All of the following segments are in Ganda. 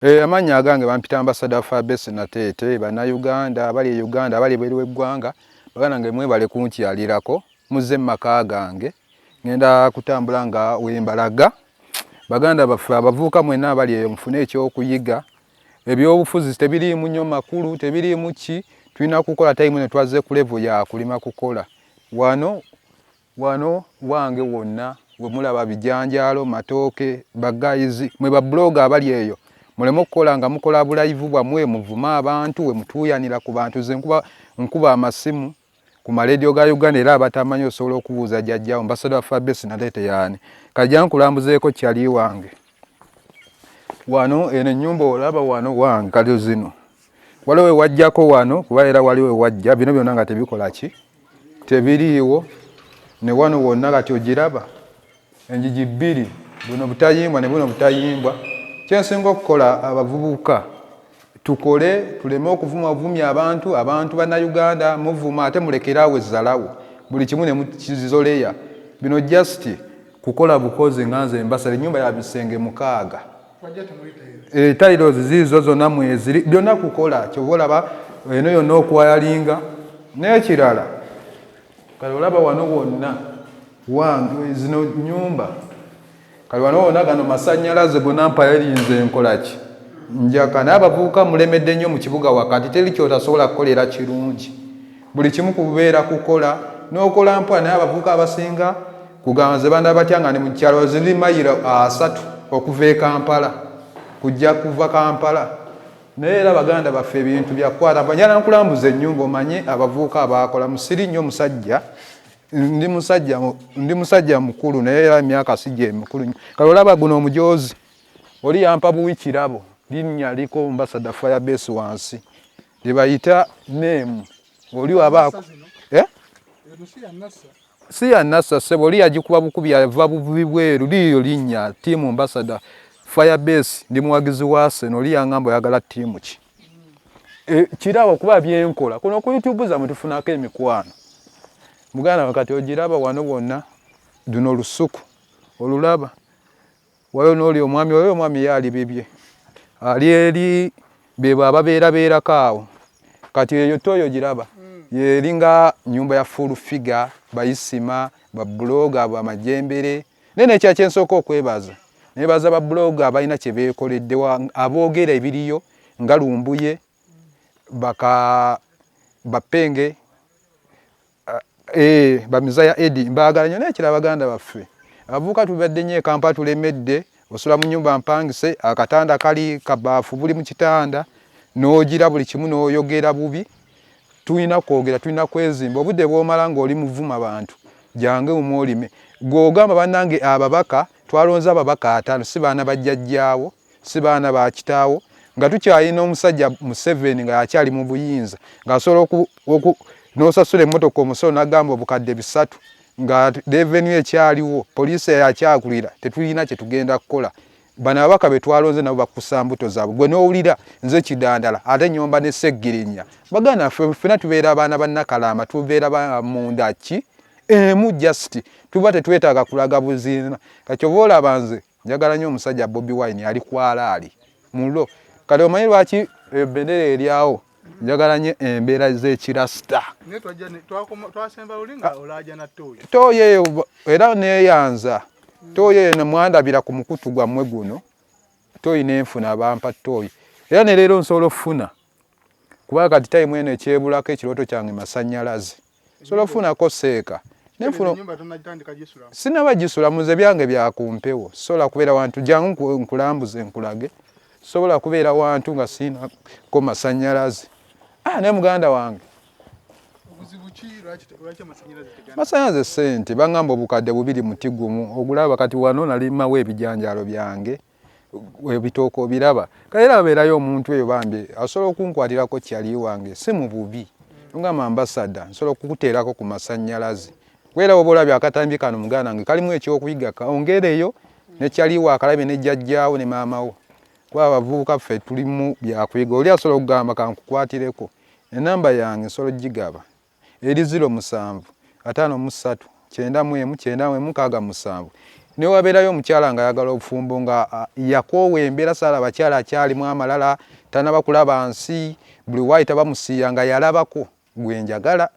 Amannya agange bampita Ambassador Firebase Nateete. Bannayuganda abali e Uganda, abali ebweru w'eggwanga, baganda nge mwebale kunkyalirako, muzze mu maka gange. Ngenda kutambula nga wembalaga. Baganda baffe abavubuka mwenna abali eyo mufune ekyokuyiga. Ebyobufuzi tebiriimu nnyo makulu, tebiriimu ki, tulina kukola time eno twazze ku level ya kulima kukola. Wano Wano wange wonna wemulaba bijanjaalo, matooke, ba guys mwe ba blogger abali eyo muleme okukola nga mukola bu live bwamwe muvume abantu wemutuuyanira ku bantu. Nze nkuba amasimu ku maleediyo ga Uganda era abatamanyi osobola okubuuza jajjawo Ambassador wa Firebase Nateete yaani. Kajja nkulambuzeeko kyali wange wano eno ennyumba olaba wano wange kati zino waliwo wewajjako wano kuba era waliwo wewajja bino byonna nga tebikola ki tebiriiwo ne wano wonna kati ogiraba enjiji bbiri buno butayimbwa ne buno butayimbwa. Kyensinga okukola abavubuka tukole tuleme okuvuma vumya abantu. Abantu bannayuganda muvuma ate mulekeraawo ezzalawo buli kimu ne mukizoleya. Bino just kukola bukozi nga nze mbasaba ennyumba ya bisenge 6. Tiles ziizo zonna mweziri byonna kukola kyova olaba eno yonna okwayalinga n'ekirala. Kale olaba wano wonna wange zino nyumba kale wano wonna gano masannyalaze gonna mpayalinze nkola ki njaka. Naye abavubuka mulemedde nnyo mu kibuga wakati, teri kyotasobola kukolera kirungi, buli kimu kubeera kukola n'okola mpola. Naye abavubuka abasinga kugamba nze banda batya nga ndi mu kyalo ziri mayiro 3 okuva e Kampala kujja kuva Kampala. Naye era baganda baffe ebintu byakukwata mpa. Njagala nkulambuza ennyumba omanye abavubuka abaakola musiri nnyo. Musajja ndi musajja, ndi musajja mukulu naye era emyaka si gye mikulu nnyo. Kale olaba guno omujoozi oli yampa buwi kirabo linnya liko Ambassador Firebase wansi lye bayita neemu oli wabaako si ya Nasa ssebo, oli yagikuba bukubi yava bubi bweru liiyo linnya team Ambassador Firebase. Ndi muwagizi wa Arsenal, oli yangamba oyagala ttiimu ki? Kirabo kuba byenkola kuno ku YouTube zammwe tufunako emikwano muganda we. Kati ogiraba wano wonna luno lusuku olulaba waliwo n'oli omwami oyo omwami ye ali bibye ali eri bebo ababeerabeerako awo. Kati eyo toyo giraba yeringa nyumba ya full figure bayisima ba blogger bamajembere. Naye nekya kyensooka okwebaza nebaza ba blogger abalina kye beekoledde aboogera ebiriyo nga Lumbuye baka bapenge bamizaya Edi mbaagala nnyo. Naye kiraba baganda baffe abavubuka tubadde nnyo e Kampala tulemedde osula mu nyumba mpangise akatanda kali kabaafu buli mu kitanda n'ogira buli kimu n'oyogera bubi. Tulina kwogera, tulina kwezimba. Obudde bw'omala ng'oli muvuma bantu jangu omwolime gw'ogamba bannange ababaka twalonze ababaka 5 si baana bajjajjaawo si baana ba kitaawo nga tukyalina omusajja Museveni nga akyali mu buyinza ng'asobola n'osasula emmotoka omusolo n'agamba obukadde 3 nga revenue ekyaliwo poliisi yakyakulira tetulina kye tugenda kukola. Bano ababaka be twalonze nabo bakusa mbuto zaabwe gwe n'owulira nze kidandala ate nyomba ne Ssegirinya. Baganda ffenna tubeera abaana ba Nakalama, tubeera ba munda ki emu just tuba tetwetaaga kulaga buziina. Kati kyova olaba nze njagala nnyo omusajja Bobi Wine ali kwalaali mulo. Kati omanyi lwaki ebendera eryawo? Njagala nnyo embeera z'ekirasita. Tooyi eyo era neeyanza tooyi eyo nemwandabira ku mukutu gwammwe guno tooyi nenfuna bampa tooyi era ne leero nsobola okufuna kuba kati tayimu eno ekyebulako ekirooto kyange masannyalaze nsobola okufunako seeka nenfuna sinaba gisula muze byange byakumpewo sobola kubeera wantu jangu nkulambuze nkulage sobola kubeera wantu nga siinako masannyalaze. Naye muganda wange masannyalaze ssente bangamba obukadde 2 muti gumu ogulaba. Kati wano nalimawo ebijanjaalo byange ebitooke obiraba. Kale era abeerayo omuntu eyo bambi asobola okunkwatirako kyali wange si mu bubi ngamba ambasada nsobola okukuteerako ku masannyalaze. Era oba olabye akatambi kano muganda wange kalimu ekyokuyiga ongereyo ne kyaliwo akalabye ne jjajjaawo ne maama wo kuba abavubuka ffe tulimu byakuyiga. Oli asobola okugamba kankukwatireko enamba yange nsobola ogigaba eri 07 53 91 91 67. Naye wabeerayo omukyala ng'ayagala obufumbo nga yakoowa embeera, saala abakyala akyalimu amalala, tanaba kulaba nsi, buli waayita bamusiiya nga yalabako gwe njagala.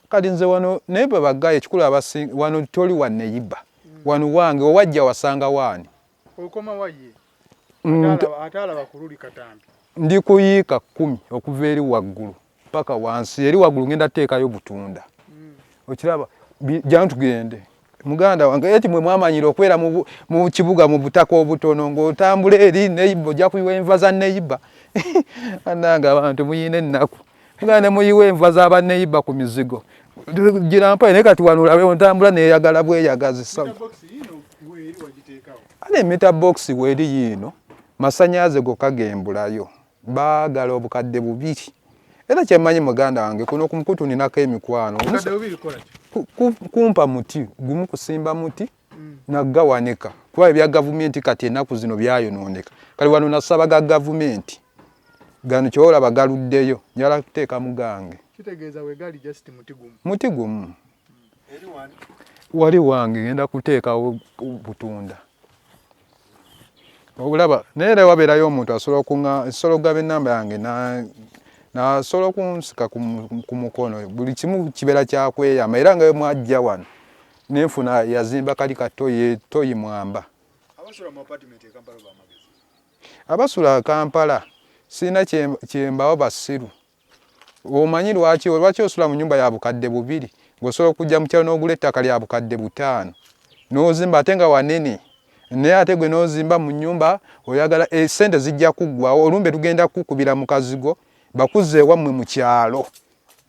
Kati nze wano naye bwe bagaye ekikulu abasi wano toli wa neyiba wano wange owajja wasanga waani okoma waye ate alaba ku luli katambi ndi kuyiika kkumi okuva eri waggulu paka wansi eri waggulu ngenda teekayo butunda okiraba jangu tugende muganda wange eti mwe mwamanyira okubeera mu kibuga mu butaka obutono ng'otambula eri neyiba ojja kuyiwa enva za neyiba anange abantu muyina ennaku muganda ne muyiwa enva za baneyiba ku mizigo gira mpa naye kati wano olabe ntambula neyagala bweyagazi ate mita box weeri yiino masanyaze gokka gembulayo baagala obukadde bubiri era kyemmanyi muganda wange kuno ku mukutu ninako emikwano kumpa muti gumu kusimba muti nagawanika kuba ebya gavumenti kati ennaku zino byayonooneka kali wano nasaba ga gavumenti gano kyolaba galuddeyo njala kuteeka mugange muti gumu wali wange ngenda kuteekawo butunda olaba naye era wabeerayo omuntu asobola okusobola okugaba ennamba yange nasobola okunsika ku mukono buli kimu kibeera kyakweyama era nga mwajja wano nenfuna yazimba kali katoyi toyi mwamba abasula Kampala sirina kyembawo basiru Omanyi lwaki lwaki osula mu nyumba ya bukadde bubiri ng'osobola okujja mu kyalo n'ogula ettaka lya bukadde butaano n'ozimba ate nga wanene naye ate gwe n'ozimba mu nyumba oyagala esente zijja kuggwawo olumbe tugenda kukubira mu kazigo bakuzze ewammwe mu kyalo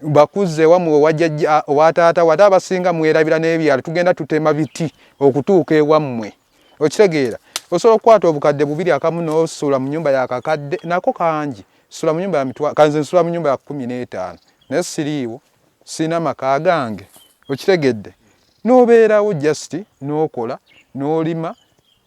bakuzze ewammwe owa jjajja owa taata wo ate abasinga mwerabira n'ebyalo tugenda tutema biti okutuuka ewammwe. Okitegeera? Osobola okukwata obukadde bubiri akamu n'osula mu nyumba ya kakadde nako kangi. Sula mu nyumba ya mitwalo kanze nsula mu nyumba ya 15 naye siriiwo sirina maka gange. Okitegedde? N'obeerawo just n'okola n'olima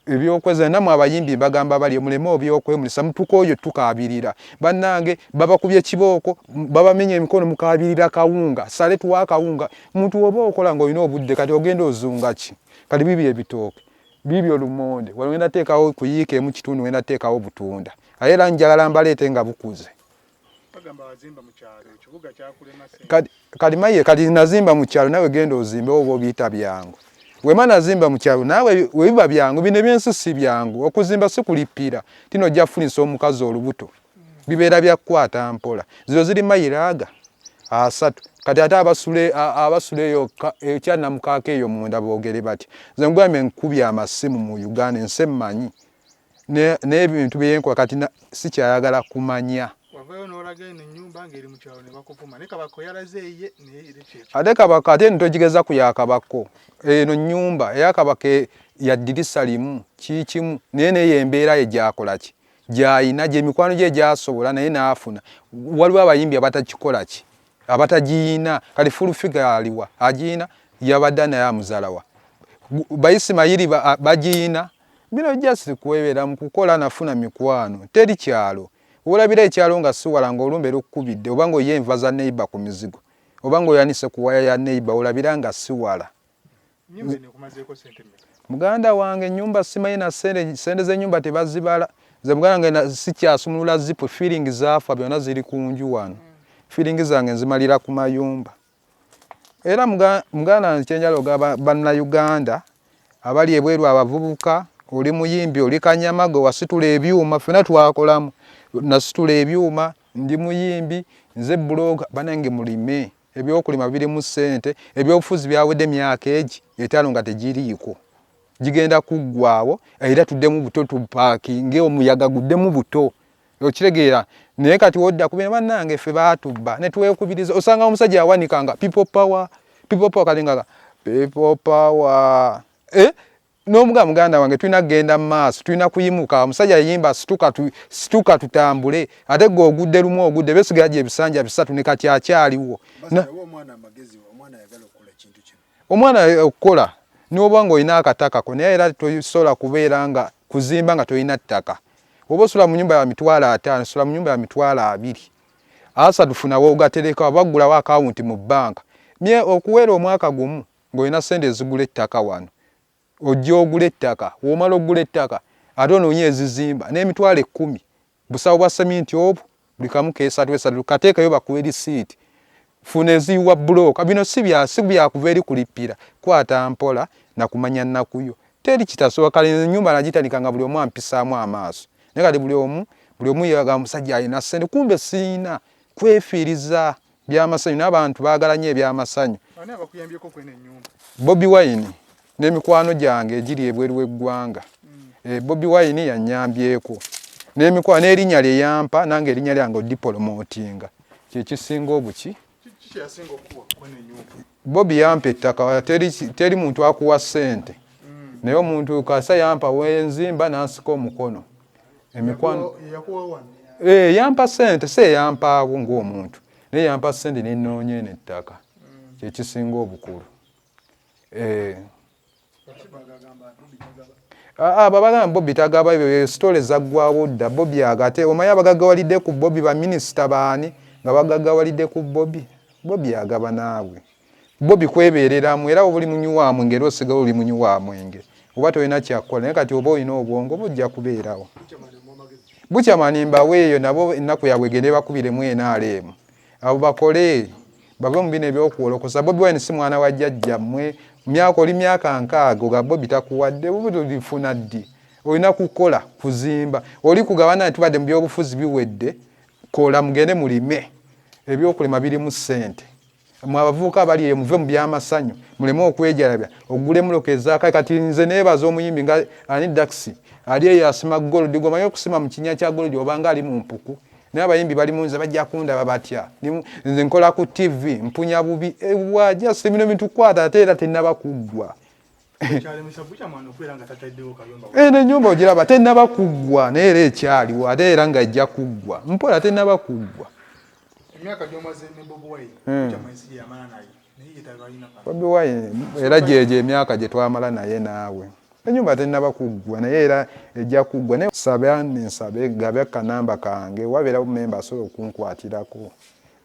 ebyokweza namwe abayimbi mbagamba bali muleme obyokwemulisa mutukooye tukaabirira bannange babakubye kibooko babamenya emikono mukaabirira kawunga sale tuwa akawunga muntu oba okola ng'olina obudde kati ogenda ozunga ki Kati bibyo ebitooke, bibyo lumonde, wano ngenda teekawo ku yiika emu kitundu ngenda teekawo butunda. Aye era njagala mbaleete nga bukuze. Bagamba wazimba mu kyalo, ekibuga kyakulema ssente. Kati kati maye kati nazimba mu kyalo nawe genda ozimbe oba obiyita byangu. Wema nazimba mu kyalo naawe webiba byangu bino ebyensi si byangu okuzimba si kulipira tino ojja kufunisa omukazi olubuto. Bibeera bya kukwata mpola. Zino ziri mayiro aga asatu. Kati ate abasula abasula eyo ekyannamukaaka eyo munda boogere batya? Nze nkugambye nkubye amasimu mu Uganda ensi emmanyi n'ebintu bye nkola kati sikyayagala kumanya. Wavayo n'olaga eno ennyumba ng'eri mu kyalo ne bakuvuma naye Kabako yalaze eyiye naye era kyekyo. Ate Kabako ate eno togigeza ku ya Kabako. Eno nnyumba eya Kabako ya ddirisa limu kiikimu naye neyo embeera ye gy'akola ki? Gy'alina, gye mikwano gye gyasobola naye n'afuna. Waliwo abayimbi abatakikola ki? Abatagiyina. Kati Full Figure aliwa? Agiyina? Yabadde naye amuzala wa? Ba Isimayiri bagiyina? Bino just kwebeera mu kukola nafuna mikwano. Teri kyalo. Wolabira ekyalo nga si wala ng'olumbe lukukubidde oba ng'oyiye enva za neighbor ku mizigo oba ng'oyanise ku waya ya neighbor olabira nga si wala. Muganda wange ennyumba simanyi na ssente, ssente z'ennyumba tebazibala. Nze muganda wange sikyasumulula zipu, feeling zaafa byonna ziri ku nju wano. Feeling zange nzimalira ku mayumba. Era muganda wange kye njagala okugamba Bannayuganda abali ebweru abavubuka, oli muyimbi, oli kanyama gwe wasitula ebyuma, ffenna twakolamu. Nasitula ebyuma, ndi muyimbi, nze blogger, bannange mulime. Ebyokulima birimu ssente, ebyobufuzi byawedde emyaka egi etaano nga tegiriiko, gigenda kuggwaawo era tuddemu buto tupaakinge omuyaga guddemu buto okitegeera. Naye kati wodda ku bino bannange ffe baatubba ne twekubiriza, osanga omusajja yawanika nga people power, people power kati nga people power eh? N'omuga muganda wange tulina kugenda mu maaso, tulina kuyimuka. Omusajja yayimba situka, tu, situka tutambule, ate gwe ogudde lumu ogudde besigala gye ebisanja bisatu ne kati akyaliwo. Omwana okukola n'oba ng'olina akatakako naye era tosobola kubeera nga kuzimba nga tolina ttaka. Oba osula mu nyumba ya 50,000, sula mu nyumba ya 20,000. Asatu funa w'ogatereka oba ggulawo akawunti mu bbanka. Mye okuwera omwaka gumu. Ng'olina ssente ezigula ettaka wano, ojja ogula ettaka, w'omala okugula ettaka ate onoonye ezizimba n'emitwalo ekkumi, busawo bwa seminti obwo buli kamu keesatu esatu, kateekeyo bakuwe lisiiti, funa eziyiwa bbulooka. Bino si bya si byakuva eri kulippira, kwata mpola na kumanya nnaku yo. Teri kitasoboka. Kale ennyumba nagitandika nga buli omu ampisaamu amaaso, naye kati buli omu buli omu yagamba omusajja alina ssente, kumbe sirina kwefiiriza byamasanyu n'abantu baagala nnyo ebyamasanyu. Ani abakuyambyeko kweno ennyumba? Bobi Wine n'emikwano gyange egiri ebweru w'eggwanga. Bobi Wine yannyambyeko n'emikwano n'erinnya lye yampa nange erinnya lyange odipolomootinga kye kisinga obuki. Kiki kye yasinga okukuwa kweno ennyumba? Bobi yampa ettaka, teri muntu akuwa ssente naye omuntu kasa yampa wenzimba n'ansika omukono. Emikwano yampa ssente si eyampaawo ng'omuntu naye yampa ssente ne nnoonya eno ettaka kye kisinga obukulu. Abo abagamba Bobi tagaba ebyo sitole zaggwawo dda. Bobi agate omanyi abagaggawalidde ku Bobi baminisita baani nga bagaggawalidde ku Bobi? Bobi agaba naawe. Bobi kwebeereramu era oba oli munywi wa mwenge era osigala oli munywi wa mwenge oba tolina kyakukola naye kati oba olina obwongo bujja kubeerawo. Buchaman mbaweeyo nabo ennaku yaabwe egende bakubiremu NRM abo bakole bave mu bino ebyokuwolokosa. Bobi Wine si mwana wa jjajjammwe, myaka oli myaka nkaaga oga Bobi takuwadde oba olifuna ddi? Olina kukola kuzimba oli kugabana tubadde mu byobufuzi biwedde, kola mugende mulime ebyokulima birimu ssente. Mwe abavubuka abali eyo muve mu byamasanyu muleme okwejalabya ogule emmotoka ezaakabi. Kati nze neebaza omuyimbi nga ani Daxi ali eyo asima gold, gwe omanyi okusima mu kinnya kya gold obanga ali mu mpuku. Naye abayimbi bali mu nze bajja kundaba batya? Nze nkola ku TV mpunya bubi ewa just bino bintu kwata ate era tennaba kuggwa. Eno ennyumba ogiraba tennaba kuggwa naye era ekyaliwo ate era nga ejja kuggwa mpola tennaba kuggwa. Emyaka gy'omaze ne Bobi Wine, Buchaman si gye yamala naye, naye ye tabalina kano. Bobi Wine era gyegyo emyaka gye twamala naye naawe. Ennyumba tennaba kuggwa naye era ejja kuggwa naye sabe nsabe gabe akanamba kange wabeerawo memba asobola okunkwatirako.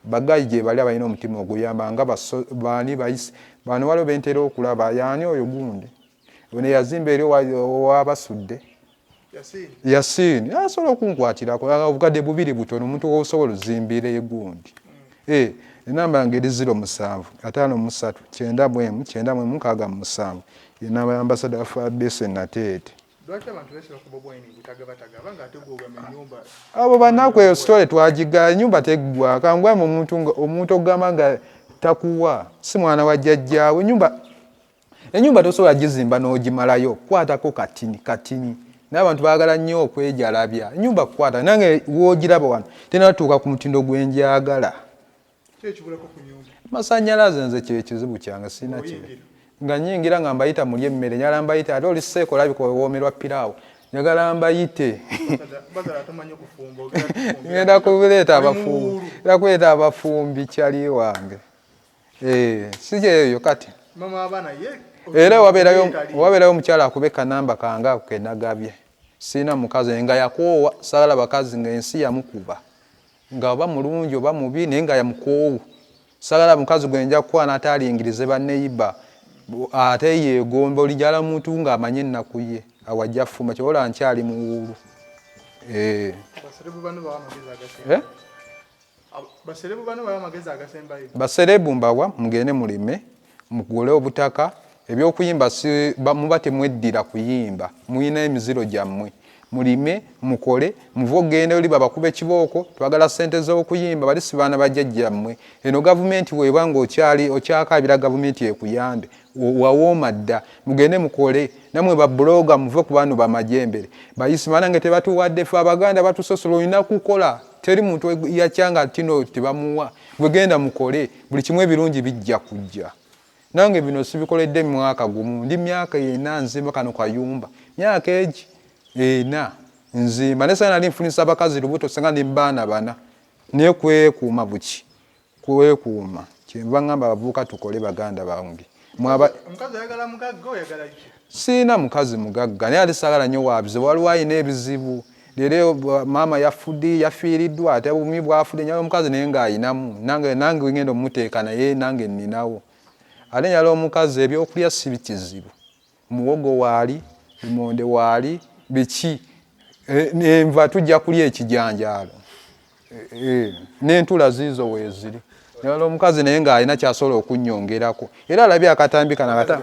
Bagayi gyebali abalina omutima oguyamba nga baani bayise bano waliwo bentera okulaba yaani oyo gundi ono yazimba eri owabasudde Yasini asobola okunkwatirako obukadde bubiri butono omuntu wosobola ozimbira egundi eh, enamba yange eri ziro musanvu ataano musatu kyenda mu emu kyenda mu emu nkaaga mu musanvu yenamba ya ambasada wa Fabese Nateete. Abo banaku eyo story twagiga enyumba teggwa kangwamu omuntu omuntu okugamba nga takuwa si mwana wa jjajjaawe enyumba enyumba tosobola gizimba n'ogimalayo kwatako katini katini naye abantu baagala nnyo okwejalabya enyumba kukwata nange wogiraba wano tenatuuka ku mutindo gwenjagala masanyalaze nze kyekizibu kyange sirina kye nga nyingira nga mbayita mulye emmere njagala mbayite ate oli seeko olabika owoomerwa piraawo njagala mbayite ngenda kuleeta abafumbi ngenda kuleeta abafumbi kyali wange eh, si kyeyo kati era wabeerayo omukyala akube kanamba kange ako kenagabye sirina mukazi nga yakoowa sagala bakazi nga ensi yamukuba nga oba mulungi oba mubi naye nga mukoowu sagala mukazi gwe nja kukwana ate alingirize baneyiba ate yegomba olijala muntu nga amanye ennaku ye awo ajja fumba kyobola nkyali muwuulu eh. Eh? Baserebu mbawa mugende mulime mugule obutaka ebyokuyimba si muba temweddira kuyimba mulina emiziro gyammwe mulime mukole muve okugenda oli babakube kibooko twagala sente z'okuyimba bali si baana ba jjajjammwe eno gavumenti weeba nga okyali okyakaabira gavumenti ekuyambe wawooma dda mugende mukole namwe ba blogger muve ku bano bamajembere bayisi banange tebatuwadde fe abaganda batusosola olina kukola teri muntu yakyanga tino tebamuwa gwe genda mukole buli kimu ebirungi bijja kujja nange bino sibikoledde mwaka gumu ndi myaka ena nzimba kano kayumba myaka egi ena nzimba naye sana nali nfunisa abakazi lubuto singa ndi baana bana naye kwekuuma buki kwekuuma kyenva ngamba abavubuka tukole baganda bange Sirina mukazi mugagga naye ate saagala nnyo wa bizibu. Waliwo alina ebizibu leero maama yafudi yafiiriddwa ate obumi bwafudde njagala omukazi naye ng'ayinamu nange nange ngenda omuteeka naye nange nninawo. Ate njagala omukazi, ebyokulya si kizibu, muwogo waali, lumonde waali, biki, enva tujja kulya ekijanjaalo, n'entula ziizo weeziri. Njagala omukazi naye ng'alina kyasobola okunnyongerako, era alabye akatambi kano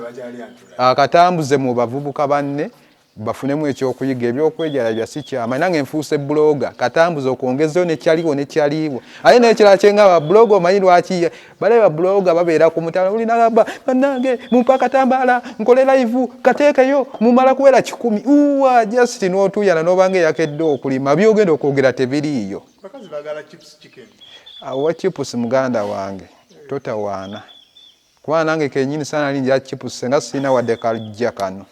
akatambuze mu bavubuka banne bafunemu ekyokuyiga. Ebyokwejalabya si kyama. Nange nfuuse blogger, katambuze okwongezeyo nekyaliwo nekyaliwo. Ate nekirala kyengamba, blogger, omanyi lwaki bale ba blogger babeera ku mutala? Olinagamba, "Bannange, mumpe akatambaala nkole live, kateekeyo," mumala kuwera 100. Uwa just n'otuuyana n'obanga eyakedde okulima, byogenda okwogera tebiriiyo. Bakazi baagala chips chicken. Awa chips, muganda wange, totawaana, kuba nange kenyini sana linja chips senga sirina wadde kajja kano.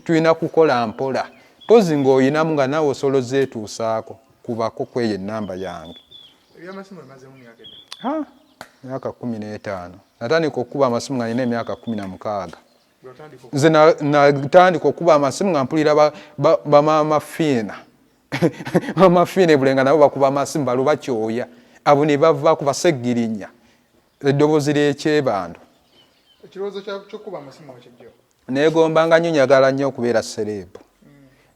Tulina kukola mpola pozi ng'oyinamu nga naawe osobola ozeetuusaako. Kubako kweyo enamba yange. Ebyamasimu emazeemu myaka emeka? Ha, myaka 15. Natandika okukuba amasimu nga nina emyaka 16. Lwatandika? Nze natandika okukuba amasimu nga mpulira bamaama Fiina, mama Fiina ebulenga, nabo bakuba amasimu, baluba kyoya abo ne bavaako baseggirinya eddoboozi ly'ekyebando. Ekirowoozo ky'okukuba amasimu wakijjawo? Neegombanga nnyo, njagala nnyo okubeera celeb,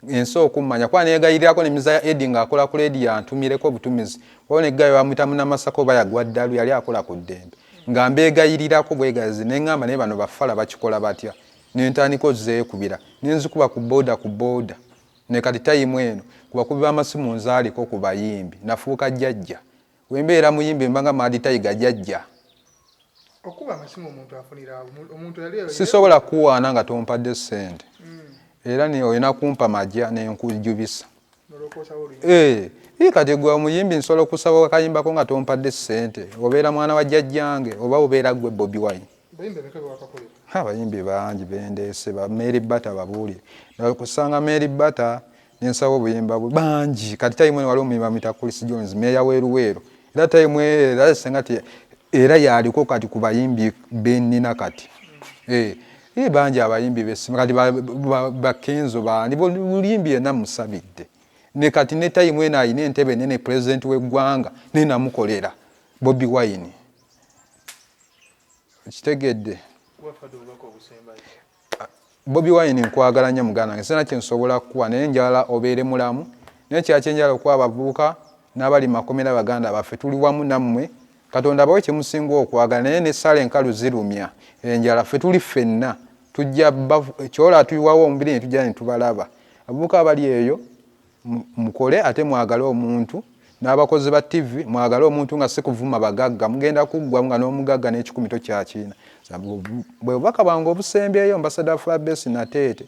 ensi okummanya, kuba neegayirirako ne Mizaya Edi ng'akola ku leediyo antumireko obutumizi. Waliwo neggayo bamuyita Munamasaka oba yagwa ddalu, yali akola ku ddembe, nga mbeegayirirako bwegazi, neŋŋamba, "Naye bano bafala bakikola batya?" Nentandika ozeekubira, nenzikuba ku booda ku booda. Ne kati time eno ku bakubi b'amasimu nzaaliko ku bayimbi, nafuuka jjajja. Wembeera muyimbi mbanga Mad Tiger jjajja. Okuba amasimu omuntu afunira omuntu yali Sisobola kuwaana nga tompadde ssente, era olina kumpa majja nenkujubisa. Nolokoosawo oluyimba. Eh, kati gwe omuyimbi nsobola okusaba akayimbako nga tompadde ssente? Obeera mwana wa jjajjange oba obeera gwe Bobi Wine? Bayimbi bameka bewakakolera? Abayimbi bangi bendeese, ba Mary Bata, babuulire kusanga Mary Bata nensaba obuyimba bwe bangi. Kati time eno waliwo omuyimbi bamuyita Chris Jones, meeya w'eruweero, era time era senga ti era yaliko kati ku bayimbi benina kati. Bangi abayimbi besima kati bakenzo bani, buluyimbi yenna musabidde. Ne kati ne time eno ayina entebe nene, president w'eggwanga, nenamukolera Bobi Wine, kitegedde. Wafadde obubaka obusembayo. Bobi Wine, nkwagala nnyo muganda wange, sina kyensobola kukuwa, naye njagala obeere mulamu. Naye kyala kyenjagala okuwa abavubuka n'abali makomera, baganda baffe, tuli wamu nammwe. Katonda abawe kyemusinga okwagala, naye n'essaala enkalu zirumya enjala. Ffe tuli ffenna tujja kyola tuyiwawo omubiri ne tujja ne tubalaba. Abavubuka abali eyo, mukole ate mwagale omuntu, n'abakozi ba TV mwagale omuntu, nga si kuvuma bagagga. Mugenda kuggwa nga n'omugagga n'ekikumi tokyakiina. Bwe bubaka bwange obusembyeyo. Ambassador Fabesi Nateete.